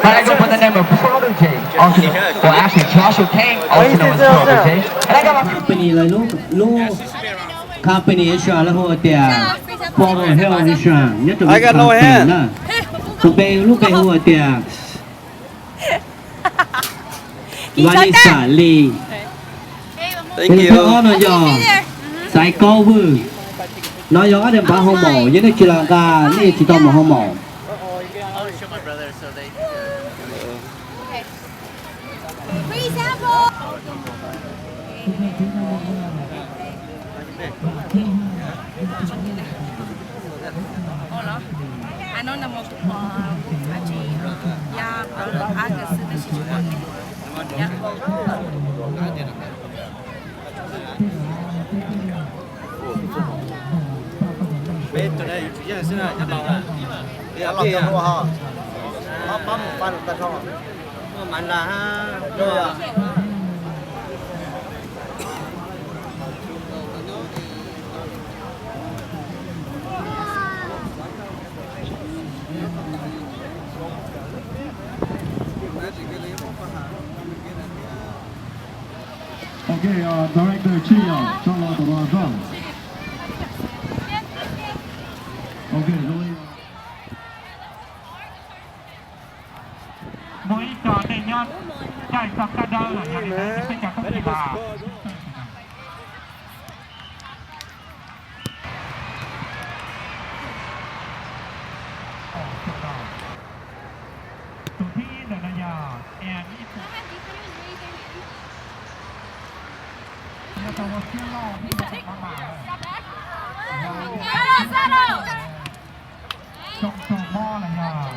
But I go by the name of Prodigy, also, or actually Joshua King, also known as Prodigy. And I got my company, lub company insurance lawv hu tias Power Health Insurance nyob rau Viettel na. Tus npe lub npe hu tias Vanessa Lee. Tus thib ob no yog Xaiv Kaub Vwj. No yog ob niag npav hoo maum, yog nej tsis los nqa nej tsis tau mus hoo maum. Peb tus no yus tsis yeej xwb na, cov laus na. Cov laus cov hluas ho, pab mus pab tag nrho. Muaj mas las ha. Ok, director Tshwj Yam tso los tom no zog. Ok, zoo li muaj ib co nej nyob caij txog kab dawb los yog li ntawd peb cov tub tsis los. Tus thib ib ntawm no yog Ian Ib Tug. Yog tau ua siab loj thiab yog tau maj mam lawm. Tsoo txog mob los yog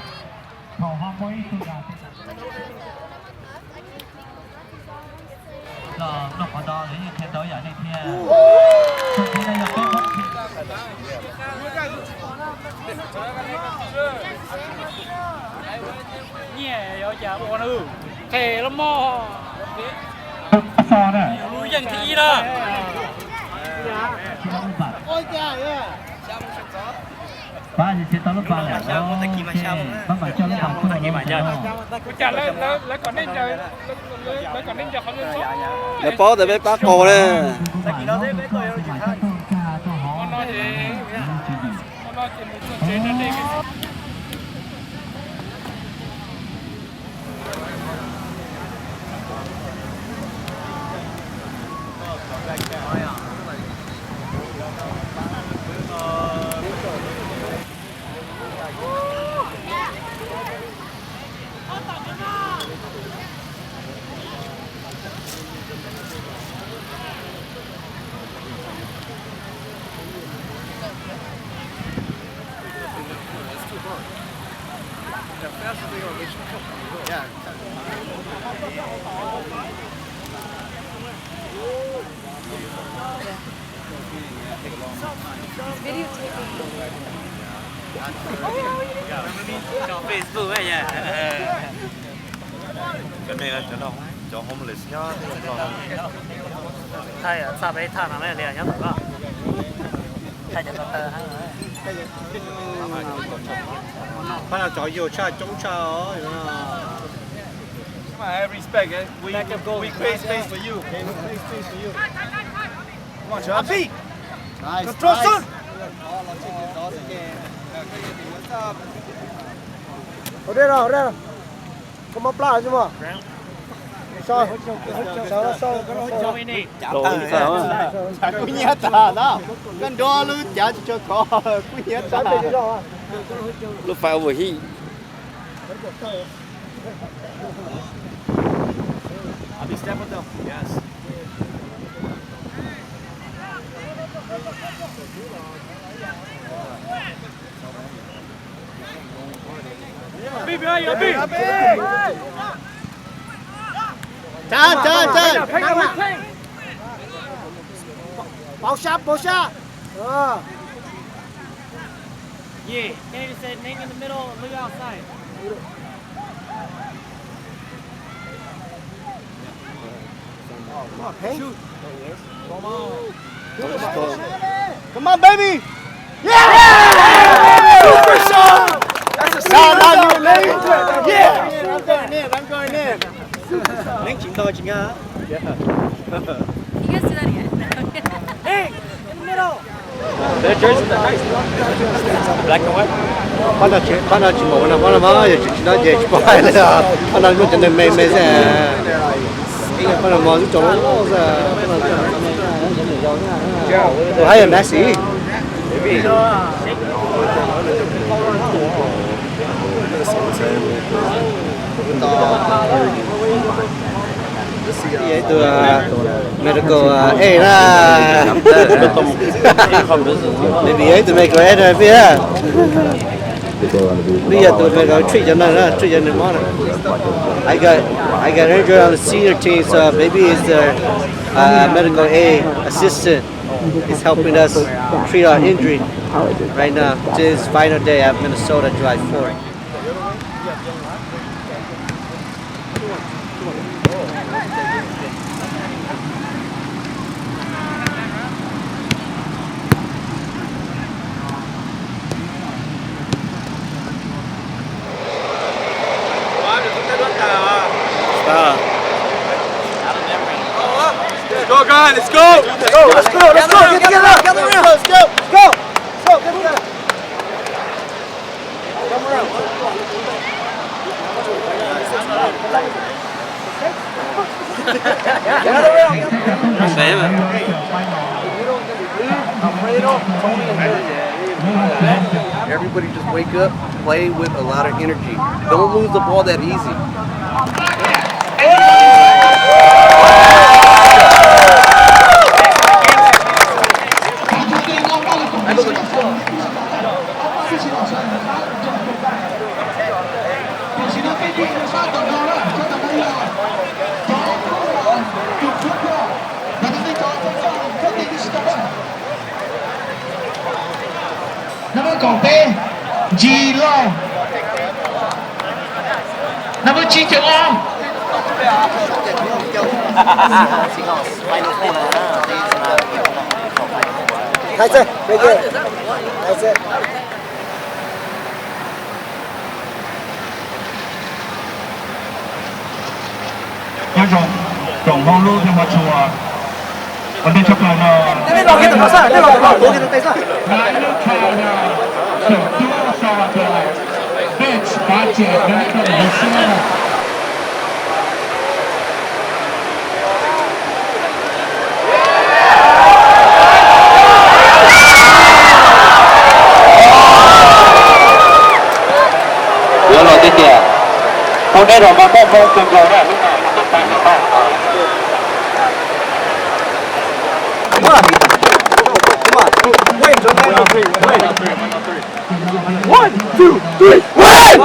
thaum ho muaj ib tug dag los noj qhov do lawv yeej qhia tau yam nej thiab. Tus thib no yog peb qhov nyiaj yuav cas ua na, qhe los mog. Lub yeej thib ib na. Pab tsis tau lub pas lawm, pab mam coj lub pas tuaj. Ua cas lawv kom nej ncaws, lawv kom nej ncaws qhov. Lawv paub tias peb pab qaug na. Cov homeless nyob, thaij txaj peb thaij no li nyob tom ko. Thaij cov taw taw. Pab no cov yug tshaj coob tshaj os. Respect, eh. We, we create space for you. Okay, we create space for you. Come on, Chubbs. Nice, control, nice. Son. Hauv dej no, hauv dej no. Koj mob plab xwb mog. Sau, sau, sau. Kuj nyiab tas na. Koj nrov lub cav tsis tshua khov, kuj nyiab tas. Lub fais overheat. Yes. Abi, behind you, Abi. Chan, chan, chan. Hang on, hang on. Pauv sab, pauv sab. Yeah, Danny said hang in the middle, look outside. Come on, Payne. Come on. Come on, baby. Yeah! Super shot! That's a super shot, baby. Yeah! I'm going in. I'm going in. Neb tsis nto tsis nkag. You guys do that again. Hey, in the middle. Their jerseys are nice. Black and white. Pab no tsis, pab no tsis mus no, pab no mas yog tsis, tsis no ces tsis pom hais li os. Pab no muaj cov neeg me me xwb. Pab no mos lub tsaus loj xwb. Tus hais yog Messi. Tus medical aid na. Maybe tus medical aid na, peb yog tus medical treat cov neeg na, treat cov neeg mob na. I got, I got injured on the senior team, so maybe it's the uh, medical aid assistant is helping us treat our injury right now. Today's final day at Minnesota, July fourth. Let's go, guys. Let's go. Let's go. Let's go. Let's go. Let's go. Let's go. Let's go. Let's go. Let's go. Come around. Come around. Come around. Everybody just wake up, play with a lot of energy. Don't lose the ball that easy. Nab npawb kaum peb, Ntsis Lauj. Nab npawb tsib caug ob. Nyob zoo tsoom Hmoob lub ntiaj teb tshua, ua ntej tshaj plaws no, lub tshaj xom tuaj so tias Bench Project no neb rau mus siab. Yuav los tiag tiag, pub neb rau Vaj Paj Hmoob kawg nkaus na, lub no yog tub tag nrho. One, two, three, one!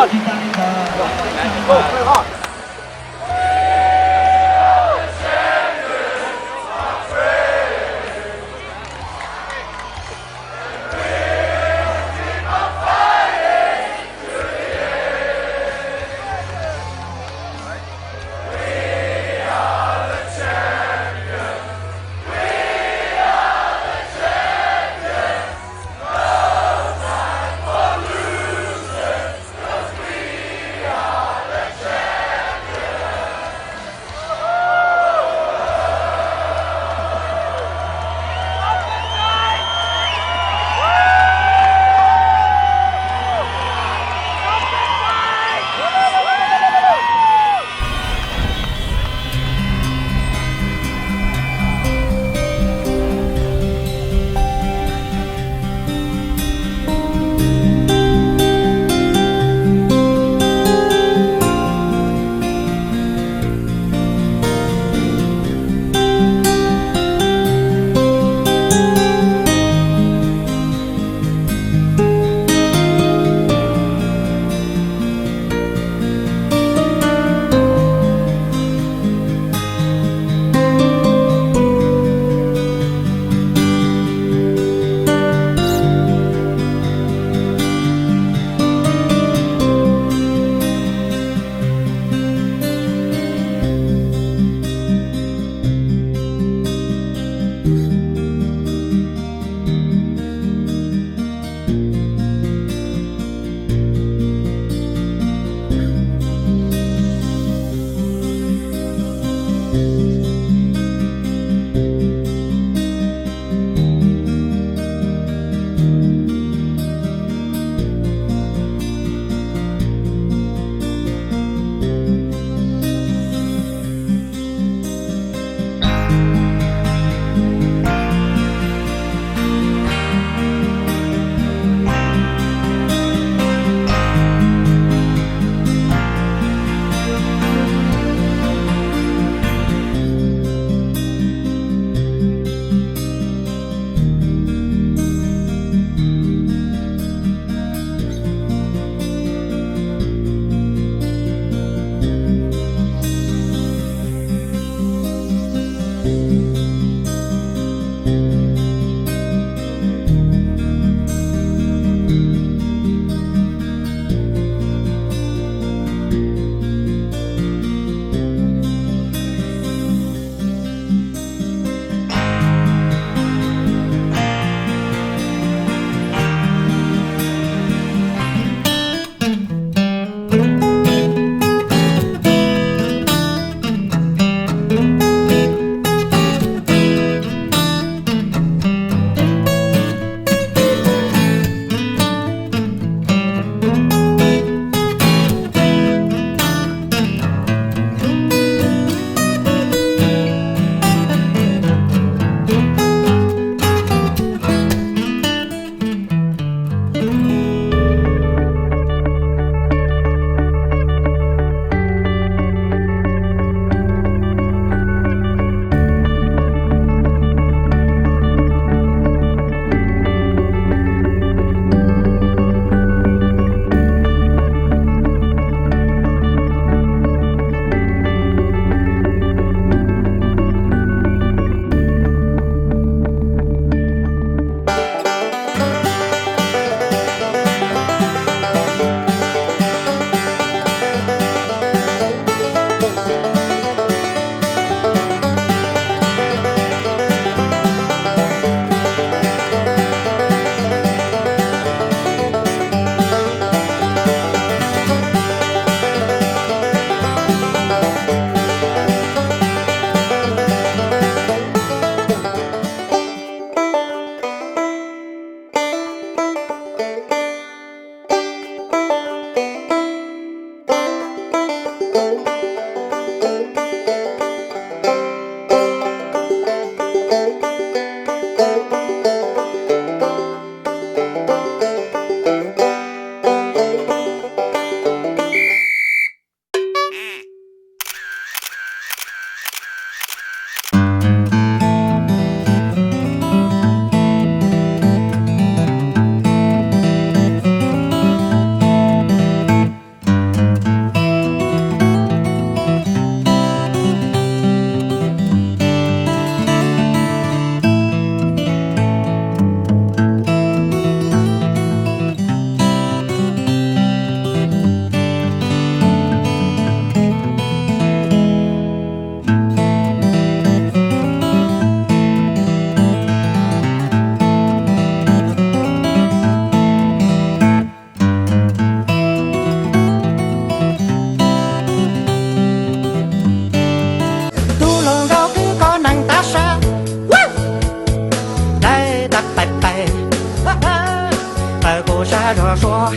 Kuv sab zog suab,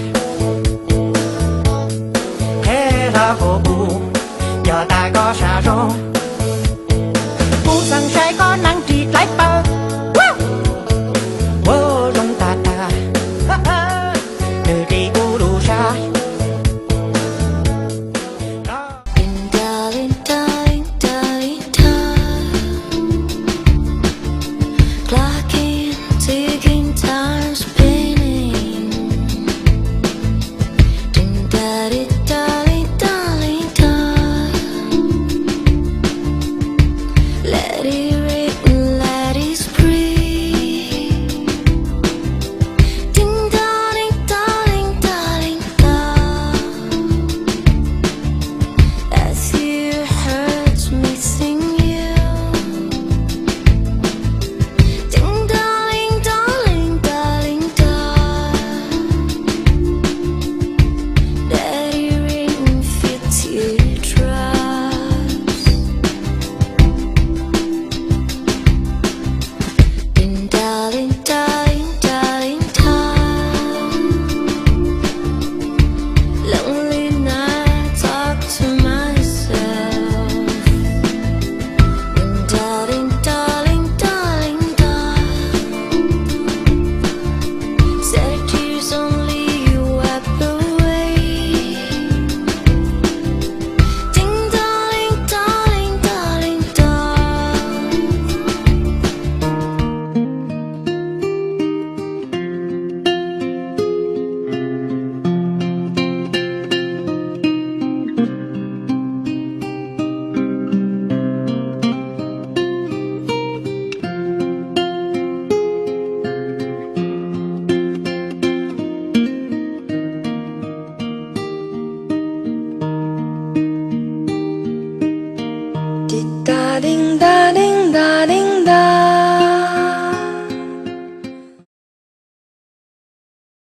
qheb hlab kuv kuv, yog tas koj sab zoo.